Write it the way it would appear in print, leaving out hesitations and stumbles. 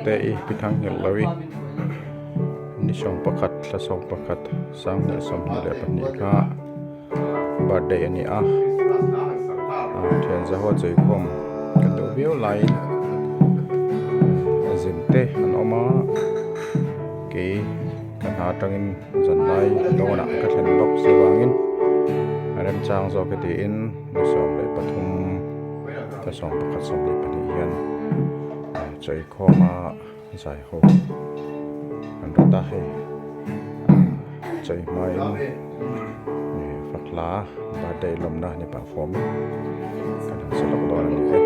Chhangte i Pi Thangnghilh-Lovi ni 11 thla 11 2022 kha birthday a ni a thian zaho cheikhawm kan duh viau laiin zin te an awm a kei ka hna atangin zanlai dawnah ka thlen bawk si avangin a remchang zawk e tiin ni 13. Thla 11 22 hian cheikhawma zai ho an rawt a hei chei hmain fak hla birthday lawmna ni pah fawm kan han sa lawk dawn a ni e.